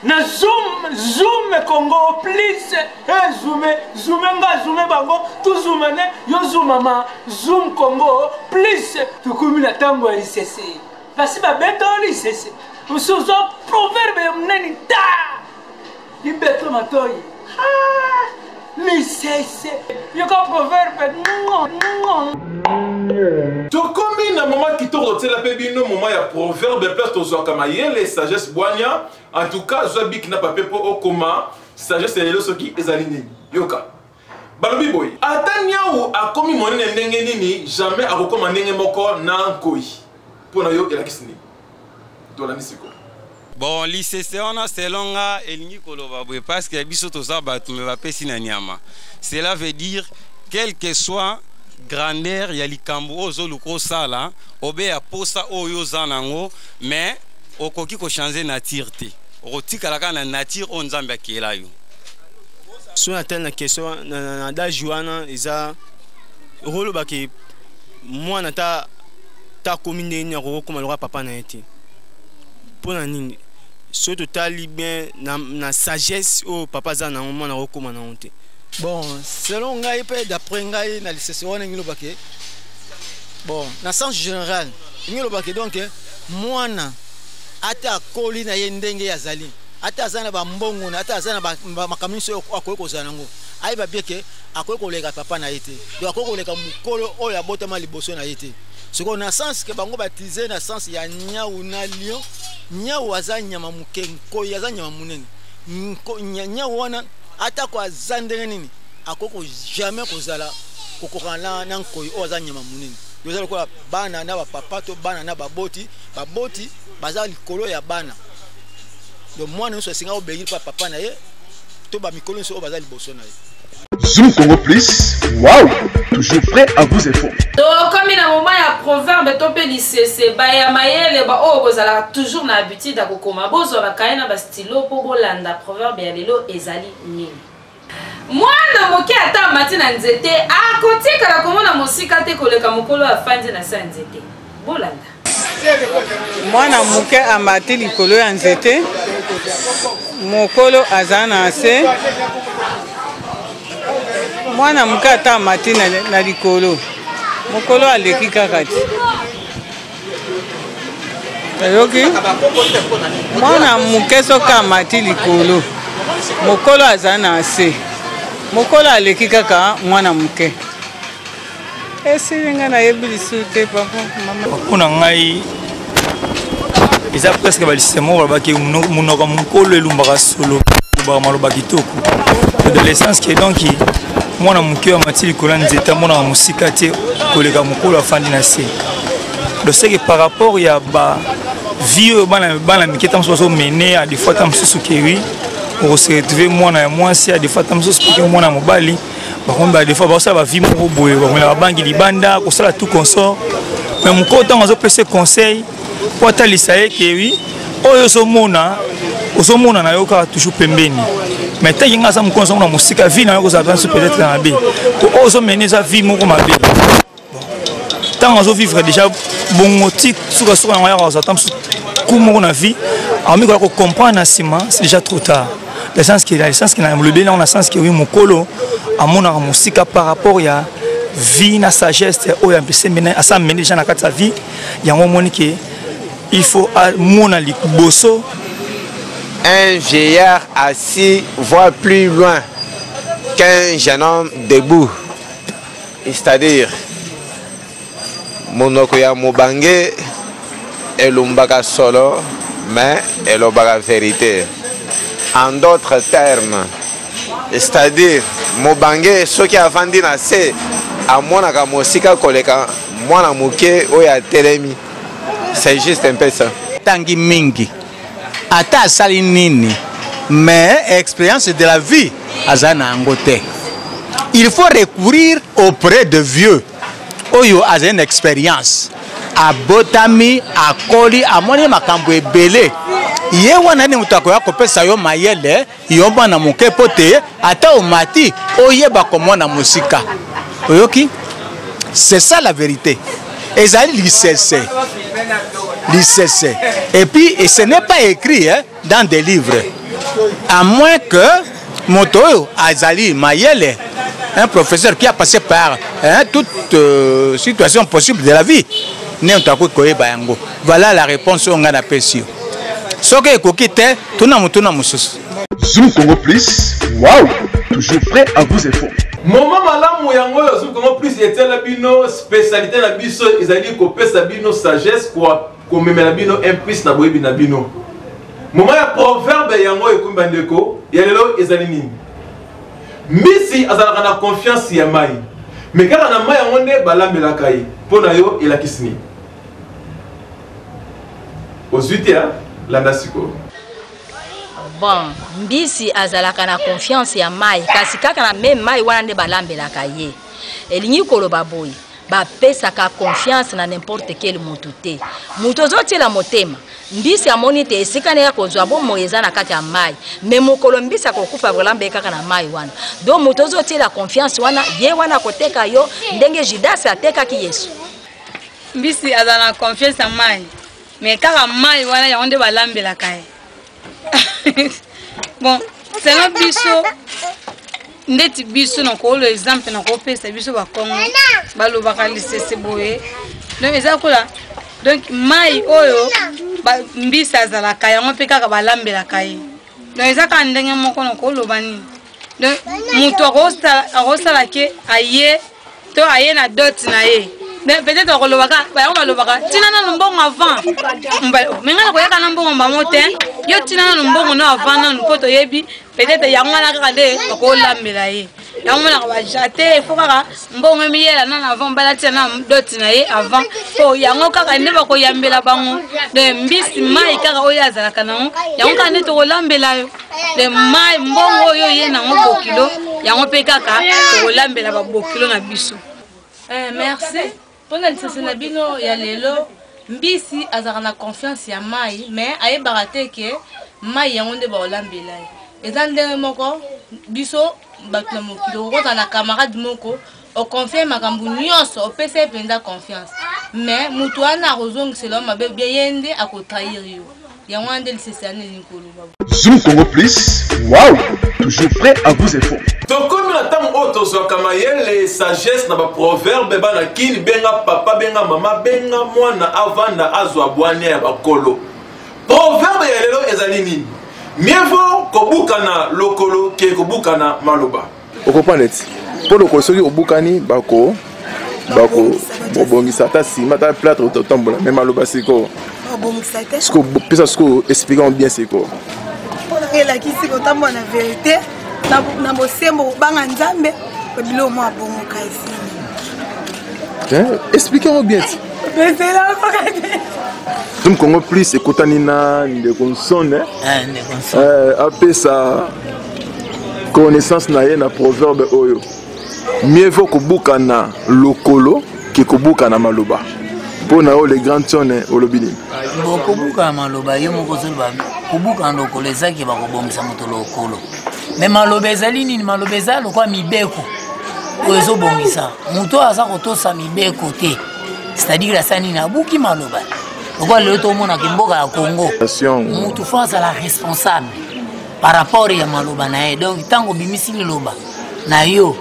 Na zoom zoom Congo please eh zoome zoome nga zoome bango tuzumane yo zoomama zoom Congo please tokomi na ntango ya lisese basi babeta yo lisese mosusu proverbe ya monene ta libeto matoi ah, lisese yoka proverbe Tokomi na moment kitoko totiela mpe bino moment ya proverbe place tozwaka mayele sagesse bwania en tout cas zwa bic na papier mpo okoma sagesse ya lelo soki ezali nini yoka balobi boye ata niau akomi monene ndenge nini jamais akokoma ndenge moko na nkoi mpo na yo elakisi nini tolandi sikoyo Bon lisese wana selon nga elingi koloba boye parce que biso toza bato me bapesi na nyama cela veut dire quel que soit grandeur ya likambo oyo ozoluka osala obe ya posa oyo oza nango mais okoki kochange nature te okotikala kaka na nature oyo nzambe akela yo soki natali na question na adage wana eza okoloba ke mwana ta ta akomi ndenge nini akoki kokoma lokola papa na ye te mpo na nini soki totali bien na, na sagesse oyo papa aza nango mwana akokoma nango te bon selon ngai mpe d'après ngai na lisese wana engi loba ke bon na sens général engi loba ke donc mwana ata akoli na ye ndenge azali ata aza na bambongo na ata aza na makambo nyonso oyo akoki kozala nango ayeba bien ke akoki koleka papa na ye te donc akoki koleka mokolo oyo abotama liboso na ye te sikoyo na sens ke bango batize na sens ya nyau na lion nyau aza nyama moke nkoi aza nyama monene nyau wana atako aza ndenge nini akoki jamais kozala kokokana na, na nkoi oyo aza nyama monene eza lokola bana na bapapa to bana na baboti baboti baza likolo ya bana donc mwana nyonso asenga obéir mpa papa na ye to bamikolo nyonso oyo baza liboso na ye Zoom Congo Plus, waouh, toujours prêt à vous informer. tokomi na moment ya proverbe to mpe lisese baya mayele baoyo bozalaka toujours na habitude ya kokoma bozwa bakaye na bastilo mpo bolanda proverbe ya lelo ezali nini mwana moke ata amati na nzete akotikala komona mosika te koleka mokolo afandi na se ya nzete bolanda mwana moke amati likolo ya nzete mokolo aza na se mwana moke ata amati na, na likolo mokolo aleki kaka te oyoki mwana moke soki amati likolo mokolo aza na se mokolo aleki kaka mwana moke esili ngai nayebi lisusu te papa mama mpo na ngai eza presque balisese moko balobaki monoko mokolo elumbaka solo elobaka maloba kitoko dans le sens que donc mwana moke oyo amati likolo ya nzete amonaka mosika te koleka mokolo afandi na se donc c'est que par rapport ya ba vie oyo bana bana mike ntango mosusu bazomene a des fois ntango mosusu ke oui okose retrouve mwana ya mwasi a des fois ntango mosusu mpe mwana ya mobali bakomi ba des fois bakosala ba vie moko boye bakomela babangi libanda kosala tout consort mais mokolo ntango azopesa conseil mpo atalisa ye ke wi oyo ozomona ozomona na yo kaka toujours pembeni mais tanki ngai aza mokolo azomona mosika vie na yo kozala mpe peut-être na mabe po oyo ozomene eza vie moko mabe ntango azovivre déjà bongo ti sukasuka yango yaka kozwa ta mosusu coup moko na vie akomi koya kocomprendre na nsima c'est déjà trop tard le sens que le sens que na lobeli yango na sens que oui mokolo amonaka mosika par rapport ya vie na sagesse oyo asa amene déjà na kati ya vie yango omoni ke il faut amona liboso un vieillard assis voit plus loin qu'un jeune homme debout C'est-à-dire monoko ya mobange elumbaka solo mais elobaka verite. En d'autres termes, c'est-à-dire mobange soki avandi na se amonaka mosika koleka mwana moke oyo atelemi. C'est juste un peu ça. Tangi mingi ata asali nini mais expérience de la vie aza na yango te il faut recourir auprès de vieux oyo azali na expérience abotami akoli amoni makambo ebele ye wana nde moto akoya kopesa yo mayele yo mwana moke mpo te ata omati oyeba komona mosika oyoki c'est ça la vérité ezali lisese lisese et puis et ce n'est pas écrit hein, dans des livres À moins que moto oyo azali mayele, un professeur qui a passé par hein, toute euh, situation possible de la vie, nde moto akoki koyeba yango. Voilà la réponse oyo ngai napesi yo. Soki ekoki te, tuna motuna mosusu. Zoom Congo Plus, waouh, toujours prêt à vous informer. Moment malamu yango oyo Zoom Congo Plus etiela bino spécialité na biso ezali kopesa bino sagesse komemela bino un plus na boyebi na bino. Moment ya proverbe yango ekomi bandeko ya lelo ezali nini? Mbisi azalaka na confiance ya mai, me kaka na mai yango nde balambelaka ye. Mpo na yo elakisi nini? Ozwi te, landa sikoyo. Bon, mbisi azalaka na confiance ya mai, kasi kaka na meme mai wana nde balambelaka ye. Elingi koloba boye, bapesaka confiance na n'importe quel mutu te. Mutu ozotiela motema, mbisi amoni te esika na ye akozwa bomoi eza na kati ya mai, me mokolo mbisi akokufa kolamba ye kaka na mai wana. Donc mutu ozotiela confiance wana, ye wana akoteka yo ndenge Judas atekaki Yesu. Mbisi azala na confiance ya mai, mais kaka mai wana yango nde balambelaka ye. Bon, selon biso ndeti biso na koolo exemple na kopesa biso bakongo balobaka lisese boye, donc eza kola donc mai oyo mbisi azalaka yango mpe kaka balambelaka ye, donc eza kaka ndenge moko na koloba nini. Donc moto akosala ke aye to aye na dot na ye, peut-être akolobaka yango balobaka tina nanu mbongo avant me ngai nakoyaka na mbongo bango te, yo tina nanu mbongo no avant nanu mpo toyebi peut-être yango wana kaka nde bakolambela ye, yango monaka bajate ifo kaka mbongo emiyela nanu avant balatia na dot na ye avant mpo yango kaka nde bakoyambela bango. De mbisi mai kaka oyo azalaka nango yango kaka nde tokolambela yo, de mai mbongo oyo ye nango bokilo yango mpe kaka tokolambela babokilo na biso. Merci mpona lisese na bino ya lelo. Mbisi azalaka na confiance ya mai, mais ayebaka te ke mai yango nde bakolambela ye. Eza ndenge moko biso bato na mokili, okozala na camarade moko oconfie makambo nyonso, opesa ye mpenza confiance, mais moto wana akozongisela yo mabe, bien ye nde akotrahir yo. Yango wana nde lisese yana elingi koloba. Zoom Congo Plus, waouh, toujours prêt à vous informer. Tokomi na ntango oyo tozwaka mayele sagesse na baproverbe. Bana kini, benga papa, benga mama, benga mwana avanda azwa bwania ya bakolo. Proverbe ya lelo ezali nini? Mieux vaut kobukana lokolo ke kobukana maloba. Okomprendre ti mpo lokolo soki obukani bako bako bobongisa ata nsima ata platre otambola, me maloba sikoyo sikoyo pesa sikoyo explike yango bien sikoyo. Mpo nanga elakisi kotambola na verité na bosembo, kobanga Nzambe, biloko mwa bongoka esili. Explike yango bien ti. Zoom Congo Plus ekutani na ndeko Nsone apesa connaissance na ye na proverbe oyo: mieux vaut kobukana lokolo ke kobukana maloba. Mpo na yo le grand Nsone, olobi nini? Bon, kobukana maloba, yo moko ozoloba kobukana lokolo ezaki bakobongisa moto lokolo, me maloba ezali nini? Maloba eza lokola mibeko oyo ezobongisa moto oyo aza kotosa mibeko te, c'est-à-dire asali nini? Abuki maloba. Lokola lelo tomonaka mboka ya Congo, motu fo azala responsable par rapport ya maloba na ye. Donc ntango obimisi liloba na yo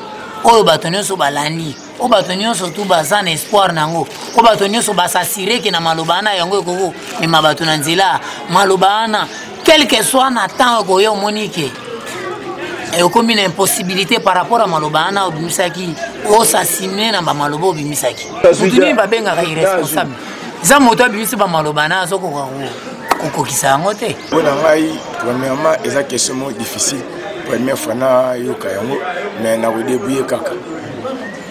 oyo bato nyonso balandi, oyo bato nyonso tu baza na espoir na yango, oyo bato nyonso basasireke na maloba wana, yango ekoki komema bato na nzela. Maloba wana, quelque soit na temps ekoya, omoni ke ekomi na impossibilité par rapport ya maloba wana obimisaki, osasime na bamaloba obimisaki. Motu nini babengaka irresponsable? Eza moto abimisi bamaloba na azokoka kokokisa yango te. Mpo na ngai, premièrement eza question moko difficile, première fois nayoka yango, mais nakodebrouille kaka.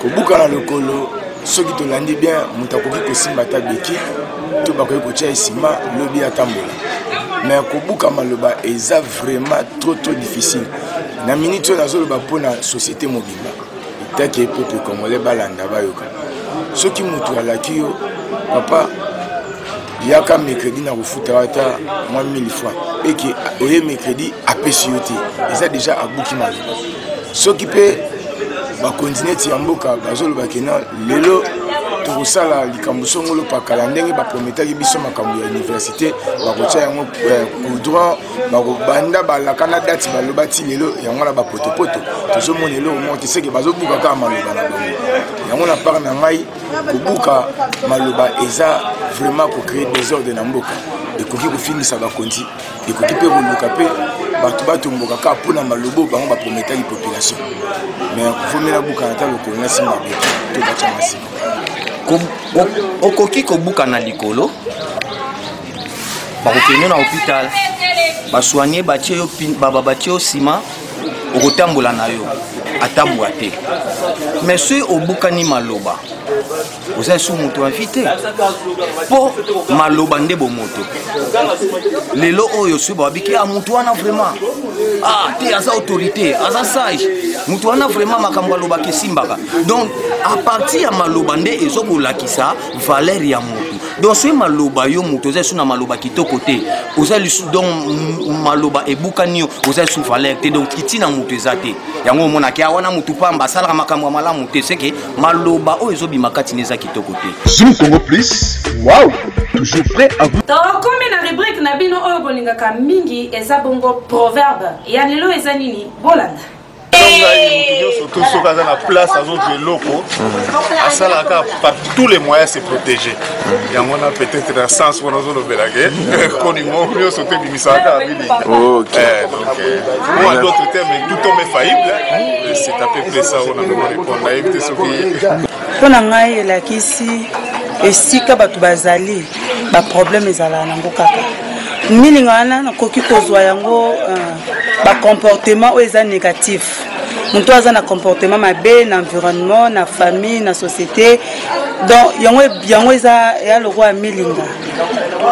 Kobukana lokolo, soki tolandi bien, moto akoki kosimba ata beki to bakoki kotia esima lobi atambola, mais kobuka maloba eza vraiment trop trop difficile. Na minute oyo nazoloba mpo na société mobimba etake peuple congolais balanda bayoka, soki moto alaki yo papa yaka mercredi na kofuta ata mwa 1000 francs, eke oye mercredi apesi yo te, eza deja abuki maloba. Soki mpe bakonzi neti ya mboka bazoloba kena lelo Tokosala likambo songolo pakala ndenge baprometaki biso makambo ya université, bakotia yango eh, goudron, bakobanda balaka na date baloba ti lelo yango wana bapotopoto tozomona eloko moko te, seke bazobuka kaka maloba na bango. Yango na part na ngai, kobuka maloba eza vraiment kocree desordre na mboka, ekoki kofingisa bakonzi, ekoki mpe koluka mpe bato batomboka kaka mpo na maloba oyo bango baprometaki population. Mais vomela bukana ata lokolo na nsima beki to batya masika. Okoki kobukana likolo, bakokende na hôpital, basoigne, batie yo batie yo nsima, okotambola na yo ata bwa te. Mais soki obukani maloba, oza lisusu moto ya vi te, mpo maloba nde bomoto. Lelo oyo soki babiki ah, moto wana vraiment ah, te aza autorité, aza sage, moto wana vraiment makambo alobaka esimbaka. Donc à partir ya maloba nde ezokolakisa valeur ya moto. Donc soki maloba yo moto oza lisusu na maloba kitoko te, oza lisusu donc maloba ebukani yo, oza lisusu valeur te. Donc kitina moto eza te. Yango omonaki awa wana motu pamba asalaka makambo ya malamu te, seke maloba oyo ezobima kati na eza kitoko te. Zoom Congo Plus, waouh, toujours prêt à vous. Tokomi na rubrique na bino oyo bolingaka mingi, eza bongo proverbe ya lelo. Eza nini? Bolanda. Ngai moto nyonso to soki aza na place azozwa eloko, asalaka par tous les moyens se protéger. Yango wana peut-être na sens wana ozolobelake koni moko nyonso to ebimisaka kaka bilingi. Donc ou en d'autres termes, tout homme est faillible, c'est à peu près ça. Wana nako répondre, nayebi te soki Mpo na ngai, elakisi esika bato bazali, baproblème ezalaka nango kaka milinga wana. Nakoki kozwa yango bacomportement oyo eza négatif. Moto aza na comportement mabe na environnement, na famille, na société. Donc yango eza ya lokola milinga.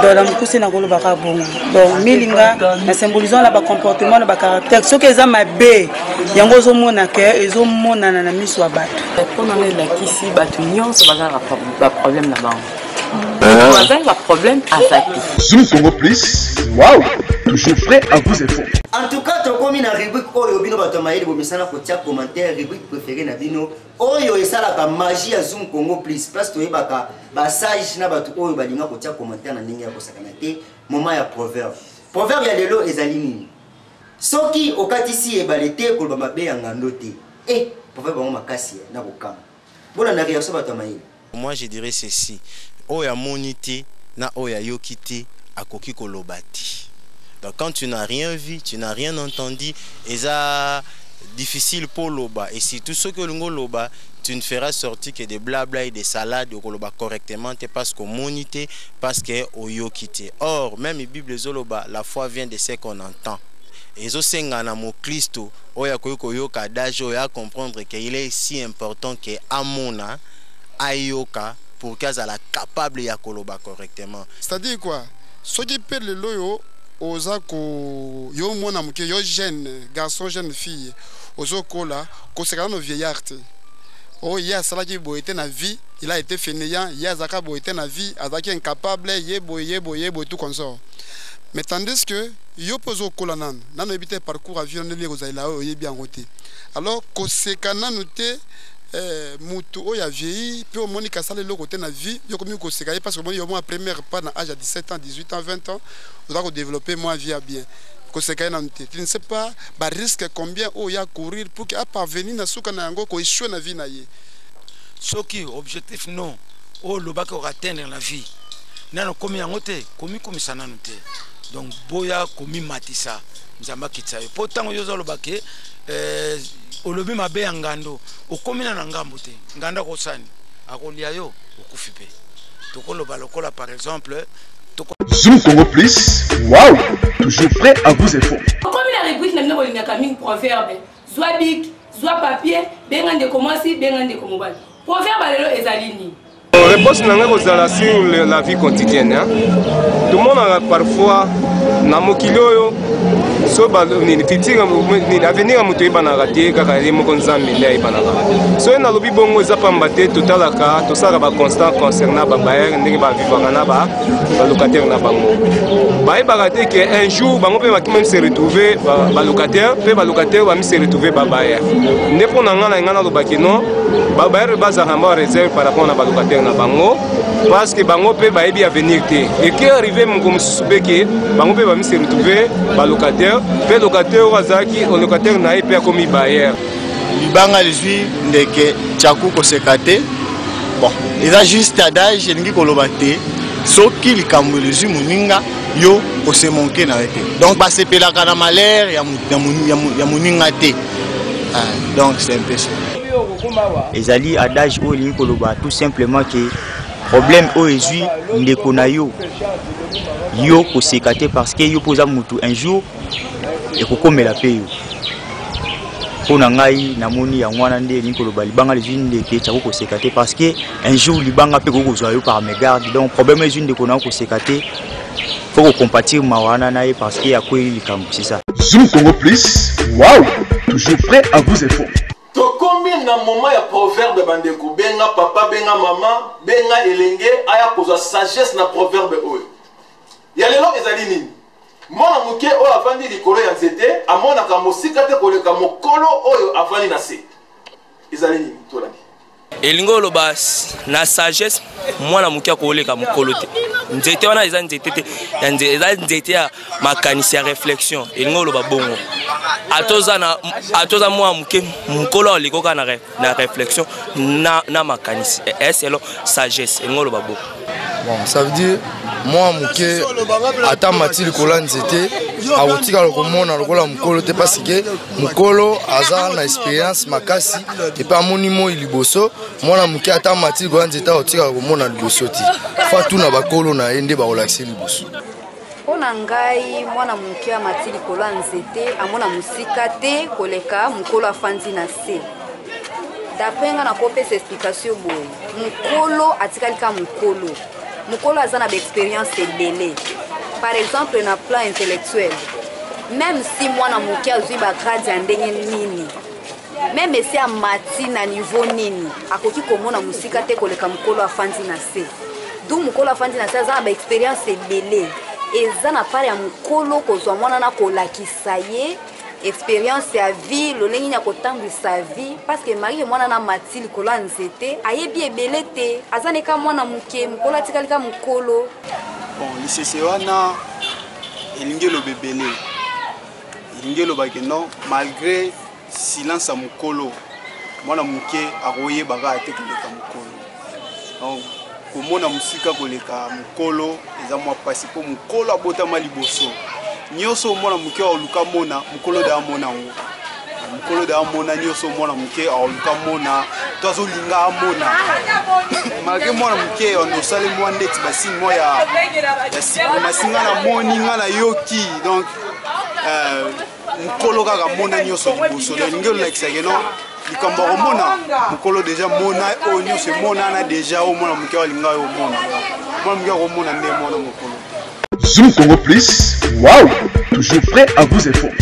Donc na mokuse nakolobaka bongo. Donc milinga na symbolise na bacomportement, na bacaractère. Soki eza mabe, yango ozomona ke ezomonana na miso ya bato. Mpona nga, elakisi bato nyonso baza na baproblème na bango. Moto azangi baproblème aza te. Zoom Congo Plus, waouh, toujours prêt à vous informer. En tout cas, tokomi na rubrique oyo bino bato ya mayele bomesana kotia commentaire, rubrique préférée na bino oyo esalaka magie ya Zoom Congo Plus, place toyebaka basage na bato oyo balinga kotia commentaire na ndenge ya kosakana te. Moment ya proverbe. Proverbe ya lelo ezali nini? Soki okatisi ebale te, koloba mabe ya ngando te. E proverbe yango makasi na kokama. Bolanda réaction bato ya mayele. Moi, je dirais ceci: oyo amoni te na oyo ayoki te akoki koloba te. Donc quand tu n'as rien vu, tu n'as rien entendu, eza difficile pour loba. Et surtout soki olingi oloba, tu ne feras sortir que des blabla et des salades. Okoloba correctement te parce qu'omoni te, parce que oyoki te. Or même Bible ezoloba: la foi vient de ce qu'on entend. Ezosenga na moklisto oyo akoki koyoka adage oyo acomprendre que il est si important que amona, ayoka, pour que azala capable ya koloba correctement. C'est-à-dire quoi? Soki mpe lelo oyo oza ko yo mwana moke, yo jeune garçon, jeune fille, ozokola, koseka nano vieillard te. Oyo ye asalaki boye te na vie, il a été fainéant, ye azalaka boye te na vie, azalaki incapable, ye boye, ye boye, ye boye, tout consort. Mais tandis que yo mpe ozokola nano, nano oyebi te parcours ya vie ndenge ekozalela oyo, oyebi yango te. Alors koseka nanu te mutu oyo avieilli mpe omoni kasala eloko te na vie, yo komi koseka ye parce que omoni yo mwa première pas na âge ya 17 ans, 18 ans, 20 ans, oza kodévelopper mwa vie ya bien. Koseka ye nanu te. Tu ne sais pas barisque combien oyo ya courir pour que aparvenir na suka na yango koéchouer na vie na ye. Soki objectif no oyo olobaki okoatteindre na vie nano komi yango te, komikumisa nanu te. Donc boya komimatisa, Nzambe akitisa yo. Mpo ntango yo ozaloba ke olobi mabe ya ngando, okomi na ngambo te, ngando akosani akolia yo, okufi. Mpe tokoloba lokola par exemple Zoom Congo Plus, waouh, toujours prêt à vous informer. Okomi na rubrique na bino bolingaka mingi, proverbe. Zwa bic, zwa papier, benga ndeko mwasi, benga ndeko mobali. Proverbe ya lelo ezali nini? Réponse na ngai kozala sur la vie quotidienne, hein. Tomonaka parfois Na mokili oyo so nini futur nini avenir ya moto eyebanaka te, kaka ye moko Nzambe nde ayebanaka. Soki nalobi bongo eza pamba te, totalaka tosalaka baconstat concernant babailleur ndenge bavivaka na balocataire na bango. Bayebaka te ke un jour bango mpe bakima se retrouver balocataire, mpe balocataire bami se retrouver babailleur. Nde mpo na ngai na ngai nalobaki non, babailleur bazalaka mwa réserve par rapport na balocataire na bango, parce que bango mpe bayebi avenir te. Eke arrive moko mosusu mpe ke bango mpe bami se retrouver balocataire, mpe locataire oyo azalaki locataire na ye mpe akomi bailleur. Libanga lizwi ndeke tchaku koseka te. Bon, eza juste adage, elingi koloba te soki likambo elizwi moninga, yo kosemonke na yo te. Donc basepelaka na malheur ya moninga te. Ah, donc c'est un peu ça. Ezali adage oyo elingi koloba tout simplement ke problème oyo ezwi ndeko na yo, yo koseka te, parce que yo mpo oza mutu, un jour ekokomela mpe yo. Mpo na ngai namoni yango wana nde elingi koloba libanga lizwi ndeke tiako koseka te, parce que un jour libanga mpe ekoki kozwa yo par mégarde. Donc problème ezwi ndeko na yo, koseka te, faut kocompatir mawa wana na ye parce que akweli likambo, c'est ça. Zoom Congo Plus, waouh, toujours prêt à vous informer. Tokomi na moment ya proverbe. Bandeko, benga papa, benga mama, benga elenge aya kozwa sagesse na proverbe oyo ya lelo. Ezali nini? Mwana moke oyo avandi likolo ya nzete amonaka mosika te koleka mokolo oyo avandi na se. Ezali nini? Tolandi. Elingi oloba na sagesse, mwana moke akoleka mokolo te. Nzete wana eza nzete te, eza nzete ya makanisi, ya réflexion. Elingi oloba bongo, atoza mwana moke, mokolo aleki kaka na réflexion na makanisi, selon sagesse. Elingi oloba bongo. Bon, ça veut dire mwa moke ata mati likolo ya nzete, akotikala komona lokola mokolo te, parce que mokolo aza na expérience makasi epe amoni moi liboso. Mwana moke ata mati likolo ya nzete, akotikala komona liboso te. Fa tuna bakolo na ye nde bakolakisa liboso. Mpo na ngai, mwana moke amati likolo ya nzete amona mosika te koleka mokolo afandi na se. D'après ngai, nakopesa explication boye: mokolo atikali ka mokolo. Mokolo aza na baexpérience ebele, par exemple na plan intellectuel. Même si mwana moke azwi bagrade ya ndenge nini, même esi amati na niveau nini, akoki komona mosika te koleka mokolo afandi na se. Du mokolo afandi na se aza na baexpérience ebele. Eza na part ya mokolo kozwa mwana na kolakisa ye expérience ya vie, lolenge nini ya kotambwisa vie, parce que marie mwana na mati likolo ya nzete ayebi ebele te, aza neka mwana moke. Mokolo atikali ka mokolo. Bon, lisese wana elingi eloba ebele. Elingi elobake non, malgré silence ya mokolo, mwana moke akoyeba kaka te koleka mokolo. Donc komona mosika koleka mokolo eza mwa mpasi, mpo mokolo abotama liboso. Nyonso mwana moke aoluka mona, mokolo da amona yango. Mokolo da amona nyonso mwana moke aoluka mona to azolinga amona. Malgré mwana moke osali mwa ndeti basigne mwa ya suprématie, nga namoni, nga nayoki. Donc mokolo kaka mona nyonso liboso. Donc elingi olakisake non, likambo ya komona, mokolo deja mona oyo nyonso emonana deja. Oyo mwana moke alinga oyo omona, mwana moke akomona nde mwana mokolo. Zoom Congo Plus, waouh, toujours prêt à vous informer.